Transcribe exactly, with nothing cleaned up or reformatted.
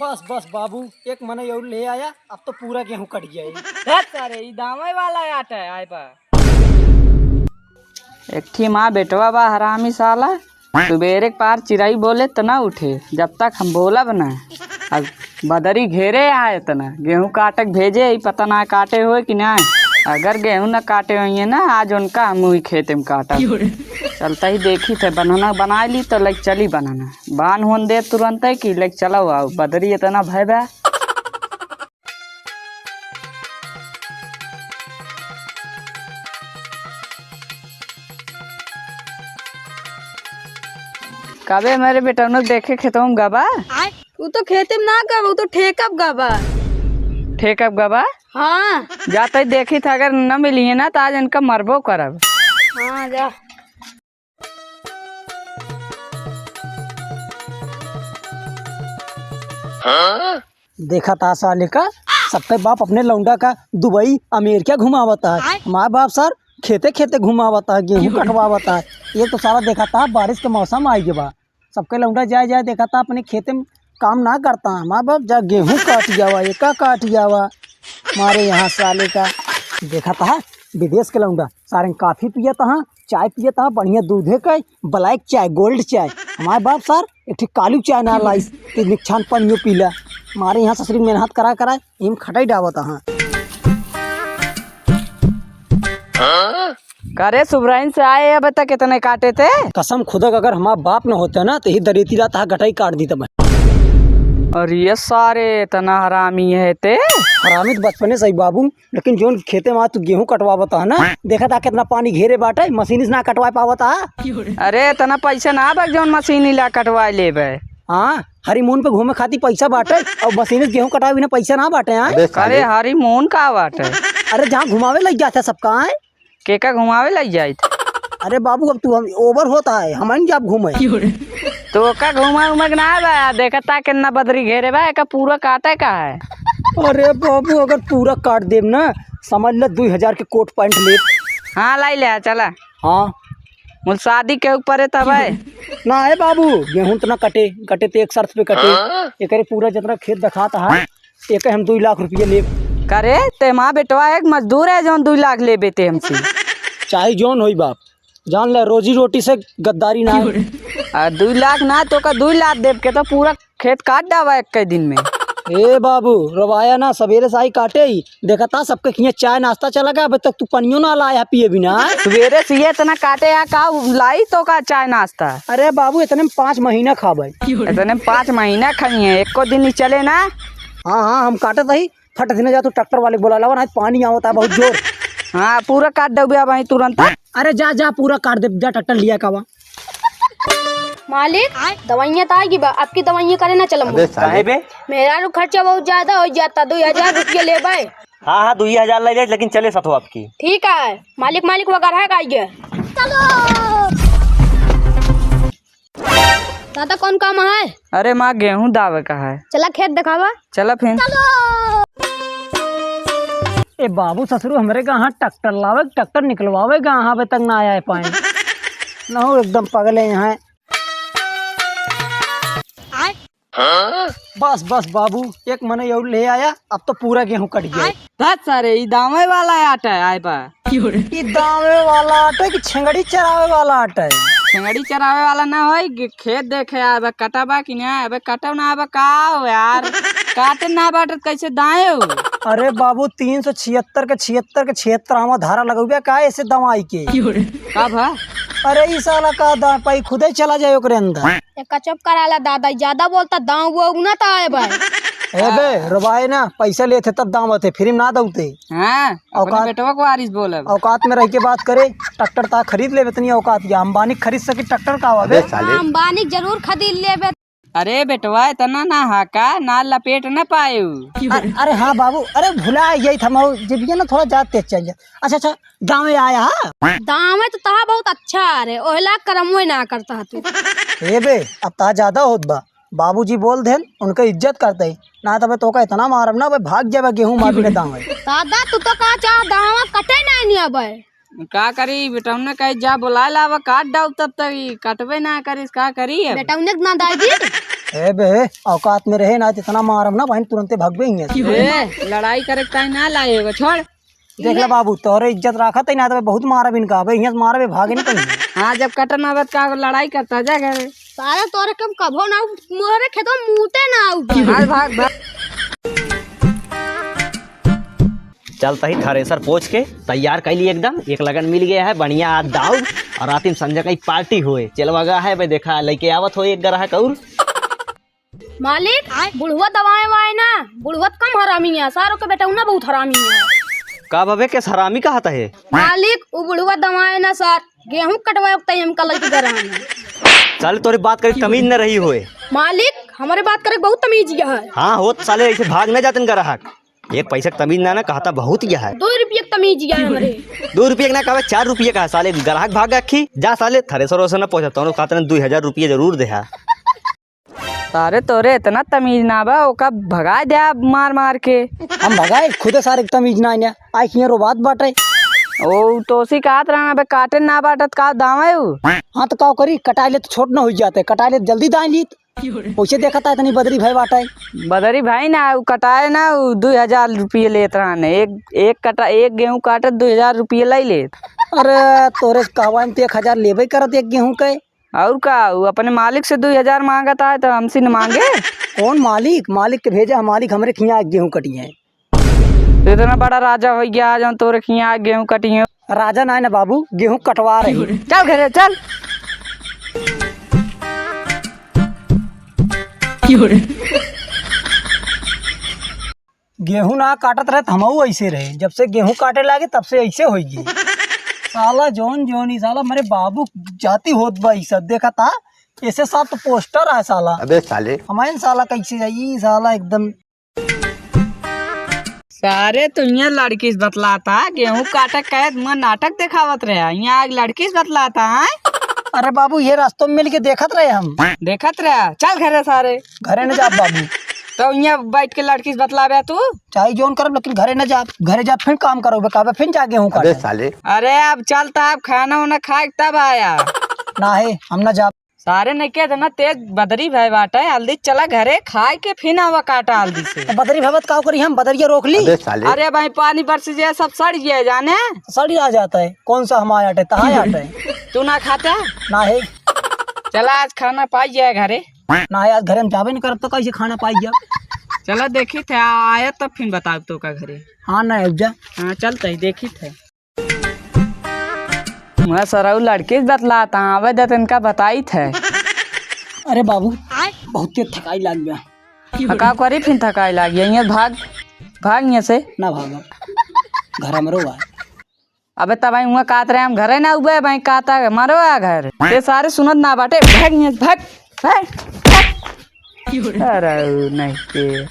बस, बस बाबू, एक मनई और ले आया, अब तो पूरा गेहूं कट गया है। हट सारे, ई दावे वाला आटा है, आए बा। एक ठी माँ बेटवा बा हरामी साला, सुबेरे के पार चिरई बोले त ना उठे, जब तक हम बोलब ना। अब बदरी घेरे आए इतना, गेहूं काटे के भेजे, ई पता ना काटे होए कि ना। अगर गेहूं ना काटे होइए ना, आज उनका हम वही खेते में काटब। चलता ही देखी थे, बनना बनाए ली तो लग चली बनना। बान होन दे तुरंत है कि लग चलो आओ, बदरी इतना भय बा। कबे मेरे बेटौनो देखे खेतों में गबा? उ तो खेते में ना गबा, उ तो ठेकब गबा। ठेकब गबा? हाँ। जाते देखी था, अगर न मिली है ना तो आज इनका मरबो करब। हाँ, जा। देखा था साले का, सबके बाप अपने लौंडा का दुबई, अमेरिका घुमावता है। हमार बाप सर खेते खेते घुमावता है, गेहूं कटवावता है। ये तो साला देखा था बारिश के मौसम आई गया बा, सबके लौंडा जाए जाए देखा था अपने खेते में काम ना करता है। हमार बाप जा गेहूं काट जावा, ये का काट जावा, मारे यहाँ साले का। देखा था विदेश के लौंडा सारे काफी पियत हा, चाय पियत हा, बढ़िया दूधे का, black चाय, gold चाय। हमार बाप सर एक ठे कालू चाय ना लाइस, ते निक्षान पनियो पीला। मारे यहाँ ससुरी मेहनत करा करा, इम खटाई डावत हा। करे सुबराइन से आए अब तक इतने काटे थे। कसम खुदा का अगर हमार बाप न होते ना, तो ही दरेती रात हा गटाई काट दी तब। अरे ये सारे इतना हरामी है ते। हरामी तो बचपने से ही बाबू, लेकिन जोन खेते में आज तू गेहूं कटवावत है ना, देखा था कितना पानी घेरे बाटे, मशीन से ना कटवा पावत है। अरे इतना पैसा ना बा जौन मशीन ला कटवा लेबे। हाँ, हनीमून पे घूमे खातिर पैसा बाटे और मशीन से गेहूं कटावे बिना पैसा ना बाटे, हाँ? अबे साले। अरे हनीमून का बाटे? अरे जहाँ घुमावे लग जाते सबका, आए। केका घुमावे लग जाइत? अरे बाबू, अब तू हम over होता है, हम नहीं जाब घूमे। तो का घुमा उमा के ना बा, देखता कितना बदरी घेरे बा, एका पूरा काटे का है। अरे बाबू, अगर पूरा काट देब ना, समझ ले दुई हजार के कोट पैंट लेब। हाँ, लाई ले, चला। हाँ। मुल शादी के ऊपर है तब है। ना है बाबू, गेहूं तो ना कटे, कटे तो एक शर्त पे कटे। हाँ? एकरे पूरा जितना खेत दिखाता है, एके हम दुई लाख रुपया लेब। करे, ते माँ बेटवा एक मजदूर है जौन दुई लाख लेबे ते हमसे। चाहे जौन होई बाप, जान ले रोजी रोटी से गद्दारी ना है। आ, दुई लाख ना तो का दुई लाख देब के तो पूरा खेत काट डावा एक के दिन में। ए बाबू, रोवाया ना, सबेरे से आई काटे ही। देखता सबके खिया चाय नाश्ता चला गया, अबे तक तू पनियो ना लाया पिए बिना। सबेरे से ये इतना काटे या का लाई तो का चाय नाश्ता? अरे बाबू, इतने में पाँच महीना खाबे। इतने में पाँच महीना खाई है, एको दिन ही चले ना। हाँ, हाँ, हम काटत ही, फट से ना जा, तू ट्रैक्टर वाले को बोला लावा, ना पानी आवता है बहुत जोर। हाँ, पूरा काट डूबे अब वहीं तुरंत। अरे जा, जा, पूरा काट दे, जा ट्रैक्टर लिया कावा। मालिक, दवाइयाँ तो आएगी बा, आपकी दवाइयाँ करे ना चलम। अबे साले। काहे बे? मेरा रू खर्चा बहुत ज्यादा हो जाता, दो हजार रुपया लेबे। हाँ, हाँ, दो ही हजार ले जाए, लेकिन चले साथ हो आपकी। ठीक है, मालिक, मालिक वगैरह का आइए। चलो। दादा, कौन काम है? अरे माँ, गेहूं दावे का है। चला खेत दिखावा। चला फिर। ए बाबू, ससुरू हमरे कहाँ ट्रैक्टर लावे, ट्रैक्टर निकलवावे, कहाँ अबे तक ना आए पाए। ना हो, एकदम पगले यहाँ। बस, बस बाबू, एक मनई और ले आया, अब तो पूरा गेहूं कट गया। धत सारे, ई दावे वाला आटा है, आए बा। ई दावे वाला आटा है कि छेंगड़ी चरावे वाला आटा है? छेंगड़ी चरावे वाला ना होई, गे-, खेत देखे आए बा, कटा बा कि ना, अबे कटो ना, अबे का हो यार, काटे ना बाटत कैसे दाए हो? अरे बाबू, तीन सौ छिहत्तर के छिहत्तर के छिहत्तर आवा धारा लगौबे का ऐसे दवाई के? का भा? अरे ई साला का दा पाई खुदे चला जाए ओकरे अंदर। एका चुप करा ला दादा, ज्यादा बोलता दाव वो ना तो आए भाई। ए बे, रोबाए ना, पैसा लेते तब दाव होते, फ्री में ना दौते। हाँ, अपने औकात बेटवा को आरिस बोलब। औकात में रह के बात करे, ट्रैक्टर ता खरीद लेबे, इतनी औकात क्या? अंबानी खरीद सके ट्रैक्टर का आवे? अबे साले। हाँ, अंबानी जरूर खरीद लेबे। अरे बेटवा, इतना ना हाका, ना लपेट ना पाएउ। अ-, अरे हाँ बाबू, अरे भुला गई था, मऊ जब ये ना थोड़ा ज्यादा तेज चल जाए। अच्छा, अच्छा, दावे आया हा? दावे तो तहा बहुत अच्छा आ रे, ओहला करमवे ना करता तू। ए बे, अब तहा ज्यादा होत बा। बाबूजी बोल देन, उनके इज्जत करते ही। ना तबे तोका इतना मारब ना, बे भाग जाबे गेहूं माफी के दावे। दादा, तू तो का चाह दावा कटे नहीं नहीं अबे। का करी, बेटौने कहे, "जा बोलाए लावा, काट डाउ," तब तक ई काटबे ना करिस, का करी अब? बेटौने के ना दाई जी। ए बे, औकात में रहे ना, इतना मारब ना बहिन, तुरंते भगबे हियाँ से। ए, लड़ाई करे के ताई ना लाए होगा, छोड़। देख ले बाबू, तोहरे इज्जत राखत है ना, तो बहुत मारब इनका, अबे हियाँ से मारबे, भागे नहीं कहीं। हाँ, जब कटन आवत का लड़ाई करता, जा घरे। सारे तोरे कम कभो ना आऊ, मोरे खेतवा मूते ना आऊ। भाग, भाग, भाग। चल तही थ्रेसर पोछ के तैयार कैली एकदम, एक लगन मिल गया है, बढ़िया आज दाऊ और रात में संजय का ही पार्टी होए। चलवा गा है भाई, देखा लेके आवत हो एक ग्राहक और। मालिक, बुढ़वा दवाए वाए ना, बुढ़वा त कम हरामी है, सारो के बेटौना बहुत हरामी है। का बबे के हरामी कहत है? मालिक, उ बुढ़वा दवाए ना सर, गेहूं कटवाए वक्त हमका लइके घर आना। साले तोरे बात करे के तमीज न रही होए। मालिक, हमरे बात करे के बहुत तमीज है। हाँ हो त साले ऐसे भाग न जातन ग्राहक। एक पैसा के तमीज ना, ना कहता बहुत यह है। दो रुपये के तमीज है हमरे। दो रुपये के ना कहवे, चार रुपये का है साले, ग्राहक भाग रखी। जा साले थ्रेसर ओसर न पहुँचा, तोनो खातिर दुई हजार रुपये जरूर देहा। सारे तोरे इतना तमीज ना बा, ओका भगाए दे आप मार मार के। हम भगाए? खुदे सारे के तमीज ना आइने। आई हियाँ रोबात बाटे। ओ, तोसी कहत रहना बे, काटे ना बाटत का दावे उ? हाँ तो का करी, कटाए ले तो छोट ना हुई जाते, कटाए ले तो जल्दी दाए लीत। वैसे देखा था इतनी बदरी भाई बाटे। बदरी भाई ना, उ कटाए ना, उ दुई हजार रुपये लेत रहने। एक, एक कटा, एक गेहूं काटत दुई हजार रुपये ले लेत। अरे तोरे से कहवा में तो एक हजार लेबे करत एक गेहूं के। और का, उ अपने मालिक से दुई हजार मांगत आए तो हमसे न मांगे? कौन मालिक? मालिक के भेजा है, मालिक हमरे खिया गेहूं कटी है। तू इतना बड़ा राजा हो गया, आज हम तोरे खिया गेहूं कटी है। राजा ना है ना बाबू, गेहूं कटवा रही। चल घरे, चल। गेहूं ना काटत रहे त हमहू ऐसे रहे, जब से गेहूं काटे लागे तब से ऐसे होइ गई। साला जौन जौन ई साला मेरे बाबू जाति होत बा ई सब, देखा था ऐसे साथ तो पोस्टर है साला। अबे साले। हमारे साला कैसे जाई ई साला एकदम। सारे तो यहाँ लड़की से बतलाता, गेहूं काटे कहे मैं नाटक देखावत रहे, यहाँ आग लड़की से बतलाता है। अरे बाबू ये रास्तों में मिल के देखत रहे हम। देखत रहे, चल घरे सारे। घरे न जाब बाबू। तो यहाँ बैठ के लड़की से बतलावे तू? चाहे जौन करब, लेकिन घरे न जाब। घरे जाब, फिर काम करब, कहबे फिर जा गेहूं अबे काटे। साले। अरे, अब चलता, अब खाना उना खाए के तब आया। ना है, हम ना जाब। सारे ने के इतना तेज बदरी भय बाटे, हल्दी चला घरे, खाए के फिर आवा काटा हल्दी से। तो बदरी भय बात का करी, हम बदरिया रोक ली। अबे साले। अरे भाई, पानी बरस जाए, सब सड़ जाए जाने। सड़ आ जाता है, कौन सा हमारे आटे, तहां आटे। तू ना खाता? ना है। चला, आज खाना पाई जाए घरे। ना है, आज घरे हम जाबे न करब, तो कैसे खाना पाई जाब? चला, देखी थे, आया तब फिर बताब तो का घरे। हाँ, ना है, जा। हाँ, चलते ही देखी थे। मैं सरऊ लड़की से बतलाता, आवे दे तनका बताई थे। अरे बाबू, बहुते थकाई लाग गया। आ, का करी फिर थकाई लाग गया? यहाँ भाग, भाग यहाँ से। ना भागब, घर हमरो बा। अबे तब आई हुआ कात रहे, हम घरे ना उबे, भाई काता मरो आ घर। ते सारे सुनत ना बाटे, भाग यहाँ से, भाग, भाग, भाग। अरे नहीं के।